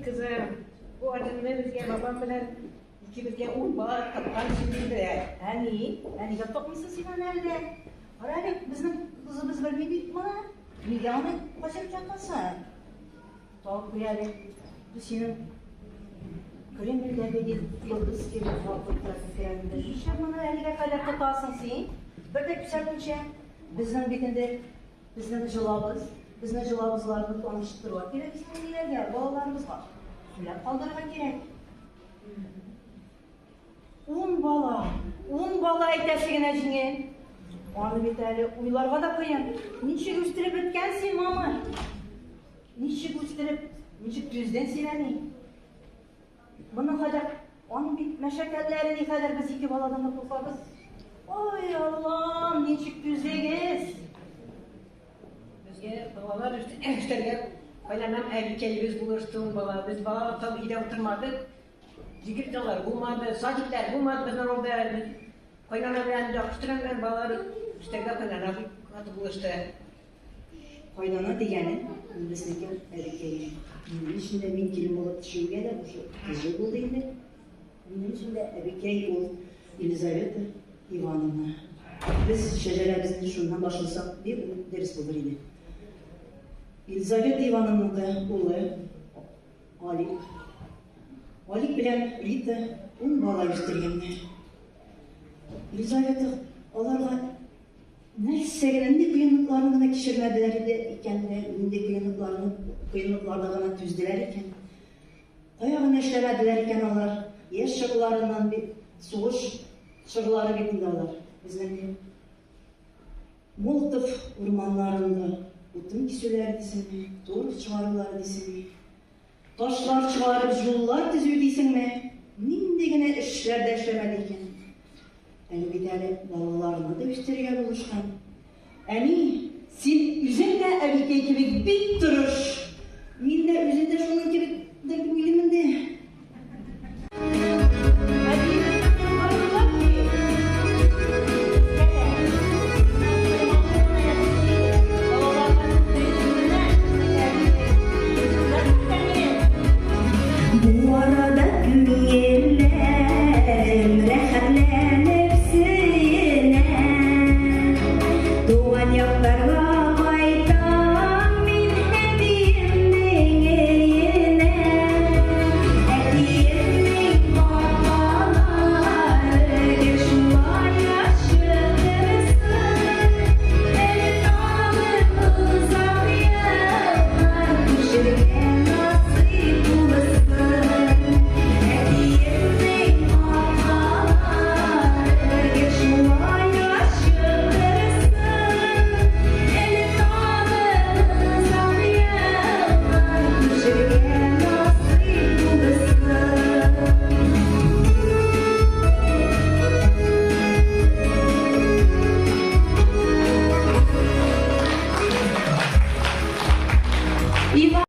Кызым, бу адымны безгә бабам белән икебезгә ун бала тапкан өчен бирделәр. Әни, ә нигә тапмыйсың син аны әле дә? Кара әле, безнең кызыбыз белми бит моны. Нигә аны качырып жатасың? Тагып куй әле. Бу синең Кремльдәге йолдыз кебек балкып торасың Кремльдә. Нишләп моны әлегә кадәр тотасың син? Бер дә күрсәтмичә. Безнең бит инде безнең җолабыз, безнең җолабызларны таныштырырга кирәк безнең ниләргә, балаларыбызга. Сөйләп калдырырга кирәк. Ун бала, ун бала әйтәсе генә җиңел. Аны бит әле уйларга да кыен. Ничек үстереп беткән син, мама? Ничек үстереп, ничек түздең син, әни? Моның кадәр, аның бит мәшәкатьләре никадәр без ике баладан да куркабыз. Ой, Аллам, ничек түздегез? Безгә балалар үстергә кайнанам әбикәебез булышты, ун бала. Без бала там өйдә утырмадык. Декрет булмады, садиклар булмады безнең авылда. Кайнана белән яхшы белән балалар үстергә кайнана бик каты булышты. Кайнана дигәне ул безнеке әбекәй. Минем өчен дә мин килен булып төшүгә дә уже 30 ел булды инде. Минем өчен дә әбекәй ул Елизавета Ивановна. Без шәҗәрәбезне шуннан башласак, бик дөрес булыр иде. Елизавета Ивановнаның да улы Алик. Алик белән Рита ун бала үстергәннәр. Елизавета аларга нәрсә генә, нинди кыенлыкларны гына кичермәделәр иде икән дә, нинди кыенлыкларны, кыенлыкларда гына түзделәр икән. Кая гына эшләмәделәр икән алар. Яшь чорларыннан бит, сугыш чорлары бит инде алар. Безнең Молотов урманнарында утын кисүләр дисеңме, торф чыгарулар дисеңме, ташлар чыгарып юллар төзү дисеңме, нинди генә эшләр дә эшләмәде икән. Әле бит әле балаларны да үстерергә булышкан. Әни, син үзең дә әбикәй кебек бик тырыш.